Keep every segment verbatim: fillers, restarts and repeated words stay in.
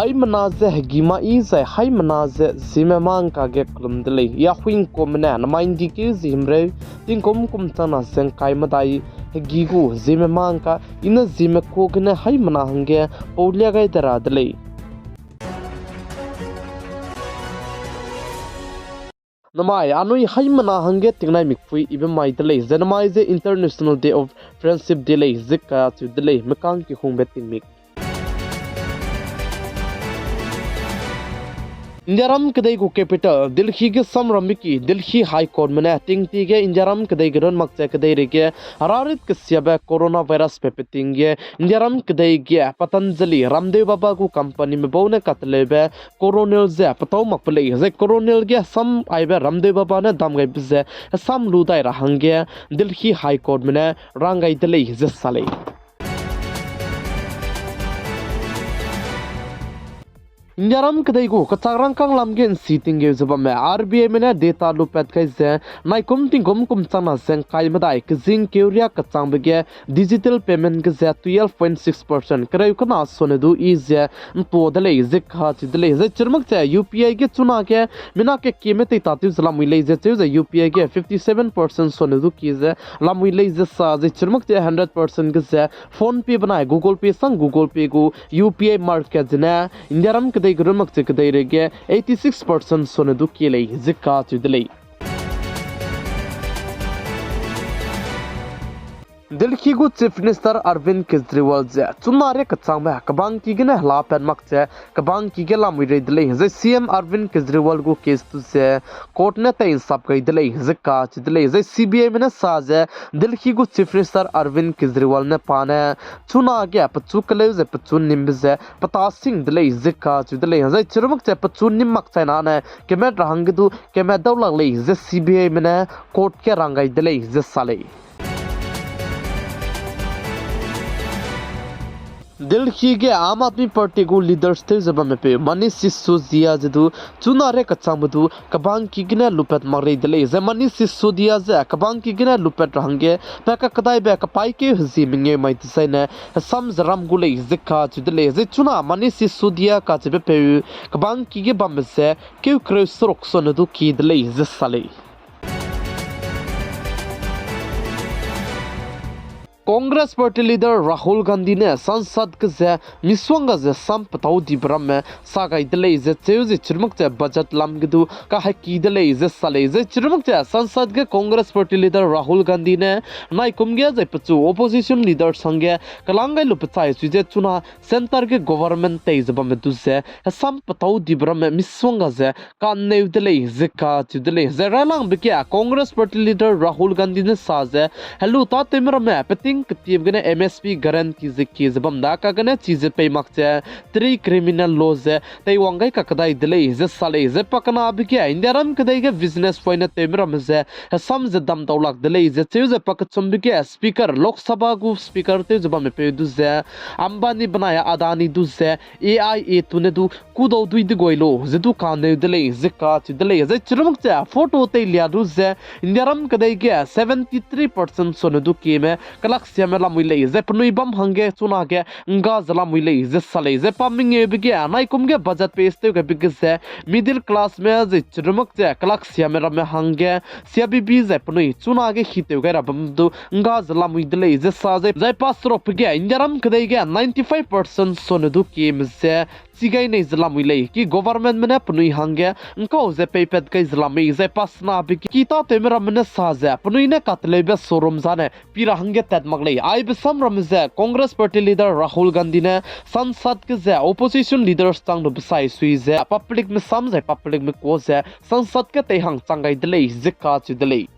Haimena ze hegi ma i zai haimena ze Zeme mangka ge kelum de lei. I Ahuingkumme ne namai ’ndi keu ze himreu tingkum kum changna ze ’ngkai medai hegi gu Zeme mangka i ne Zeme ka gene haimena hangge paulia gai de ra de lei. Namai anui haimena hangge tingnai mikpui ibe mai de lei, ze namai ze International Day of Friendship Day lei, ze kacheu de lei, mekang kehungbe tingmik. Indiaram kedei gu capital Delhi ge samrambe ki Delhi High Courtme ne tingtie ge Indiaram kedei ge run makche kedeirei ge herarit kesiabe coronavirusbe peting ge Indiaram kedei ge Patanjali Ramdev Baba gu companyme bau ne kateleube corona ze petâu makbe lei, zai corona ge sam aibe Ramdev Baba ne dam gaibe ze hesam lu dai ra hangge Delhi High Courtme ne rang gai de lei ze sa lei. Indiaram kedei gu kechak rangkâng lam ge ’nsi tinggeu ze bamme RBIme ne data lupat gai ze naikum tingkum kum changna ze ’ngkai medai kezing keuria kechangbe ge digital payment ge ze twelve point six percent kereu kena sone du i ze ’ntua de lei ze kacheu de lei. Zai chirumak ze UPI ge chunage mina kekieme teitatew ze lamui lei ze cheu ze UPI ge fifty seven percent sone du kie ze lamui lei ze sa zai chirumak ze hundred percent ge ze PhonePe benai Google Pay sang Google Pay gu UPI market zene Indiaram kedei ge run makche kedeirei ge eighty six percent sone du kie lei ze kacheu de lei. Delhi gu Chief Minister Arvind Kejriwal ze chuna ria kechangbe kebangki gene helapat mak ze kebangki ge lamui rei de lei. Zai CM Arvind Kejriwal gu case du ze court ne tei ’nsap gai de lei ze kacheu de lei. Zai CBIme ne sa ze Delhi gu Chief Minister Arvind Kejriwal ne pa ne chunage pechu keleu ze pechu nimbe ze peta sing de lei ze kacheu de lei. Zai chirumak ze pechu nim mak chai nane kemat ra hangge du kemat dau lak lei ze CBIme ne court ge rang gai de lei ze sa lei. Delhi ge Aam Aadmi Party gu leaders tew ze bamme peu Manish Sisodia ze du chuna ria kechangbe du kebangki gene lupat mak rei de lei. Zai Manish Sisodia ze kebangki gene lupat ra hangge pa kakedaibe kepaîkeu hezie mengeu mai dezaine hesam ze ram gu lei ze kacheu de lei. Zai chuna Manish Sisodia kacheube peu kebangki ge bambe ze keu kereu seruk sone du kie de lei ze sa lei. Congress Party Leader Rahul Gandhi ne Sansad ge ze misongga ze sam petau dibe ramme sa gai de lei ze cheu ze chirumak ze budget lam ge du kaheki de lei ze sa lei. Zai chirumak ze Sansad ge Congress Party Leader Rahul Gandhi ne naikum ge zai pechu opposition leaders hangge kelang gai lu pechai sui ze chuna centre ge government tei ze bamme du ze hesam petau dibe ramme misongga ze kaneu de lei ze kacheu de lei. Zai railangbe ge Congress Party Leader Rahul Gandhi ne sa ze helu tâtewme ramme peting ketiebe gene MSP guarantee ze kie ze bam da kagene chize pei mak ze three criminal law ze teiwang gai kakedai de lei ze sa lei. Zai pakenabe ge Indiaram kedei ge business poine tewme ramme ze hesam ze dam dau lak de lei ze cheu ze pakechumbe ge Speaker, Lok Sabha gu Speaker tew ze bamme peu du ze Ambani benai Adani du ze AIA tune du kudau dui de goi lu ze du kaneu de lei ze kacheu de lei. Zai chirumak ze photo teilia du ze Indiaram kedei ge seventy three percent sone du kieme kelaksiame lamui lei. Zai penui bam hangge chunage ngga ze lamui lei ze sa lei. Zai pa mengeube ge naikum ge budget pass tew gaibe ge ze middle classme zai chirumak ze kelaksiame ramme hangge siabibi zai penui chunage hitew gai ra bam du ngga ze lamui de lei ze sa zai, zai pa serukbe ge Indiaram kedei ge ninety five percent sone du kieme ze chi gai nei ze lamui lei. Ki governmentme ne penui hangge ngkau ze peipat gai ze lamui zai pa senabe ki tâtewme ramme ne sa ze penui ne kateleube showroom zane pi ra hangge tat mak lei. Aibe samramme ze Congress Party Leader Rahul Gandhi ne Sansad ge ze opposition leaders chang lu besai sui ze publicme sam zai publicme kuâ ze Sansad ge teihang chang gai de lei ze kacheu de lei.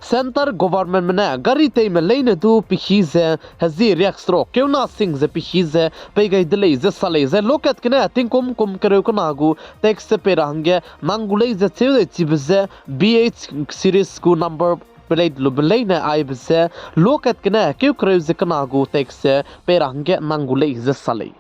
Centre governmentme ne gari teime leine du pehî ze hezie riakseruk keuna sing ze pehî ze pei gai de lei ze sa lei. Zai lokat gene tingkum kum kereu kena gu tax ze pei ra hangge nang gu lei ze cheu zai chibe ze BH series gu number plate lube leine aibe ze lokat gene keu kereu ze kena gu tax ze pei ra hangge nang gu lei ze sa lei.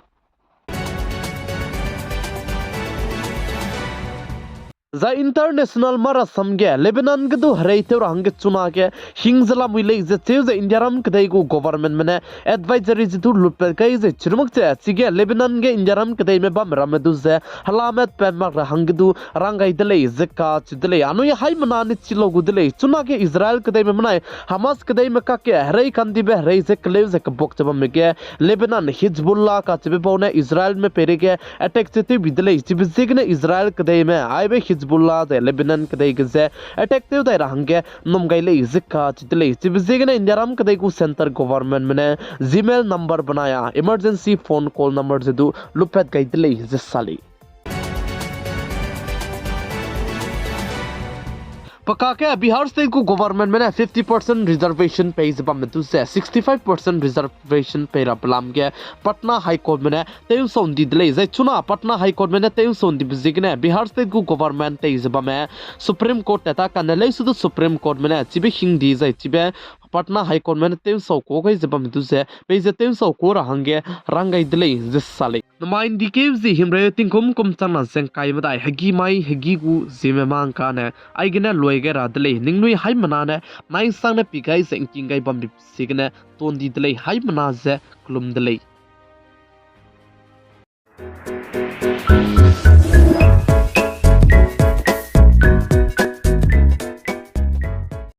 Zai international marasam ge Lebanon ge du hereitew ra hangge chunage hing ze lamui lei ze cheu ze Indiaram kedei gu governmentme ne advisory ze du lutpat gai ze chirumak ze chige Lebanon ge Indiaram kedeime bamme ramme du ze helame tpat mak ra hangge du rang gai de lei ze kacheu de lei. Anui haimena ne chi lau gu de lei. Chunage Israel kedeime benai Hamas kedeime kakge herei kandibe herei ze keleu ze kebak ze bamme ge Lebanon Hezbollah kacheube bau ne Israelme peireige attack ze tewbi de lei. Chibe ziegene Israel kedeime aibe Hezbollah zai Lebanon kedei ge ze attack tew dai ra hangge nnum gai lei ze kacheu de lei. Chibe ziegene Indiaram kedei gu centre governmentme ne Gmail number benai a emergency phone call number ze du lutpat gai de lei ze sa lei. Pe kakge Bihar State gu governmentme ne fifty percent reservation pei ze bamme du ze sixty-five percent reservation pei rabe lam ge Patna High Courtme ne tew'nsau ’ndi de lei. Zai chuna Patna High Courtme ne tew'nsau ’ndibe ziegene Bihar State gu government tei ze bamme Supreme Court tat ta kane leuse du Supreme Courtme ne chibe hingdi zai chibe Patna High Courtme ne tew'nsau ku gai ze bamme du ze peize tew'nsau ku ra hangge rang gai de lei ze sa lei. Namai ’ndikeu zie himreu tingkum kum changna ze ’ngkai medai hegî mai hegî gu ziemme mâ ’ngkane aigene luai gai ra de lei. Ningnui haimena ne nai'nsangne pi gai ze ’ngking gai bambe ziegene tandi de lei. Haimena ze kelum de lei.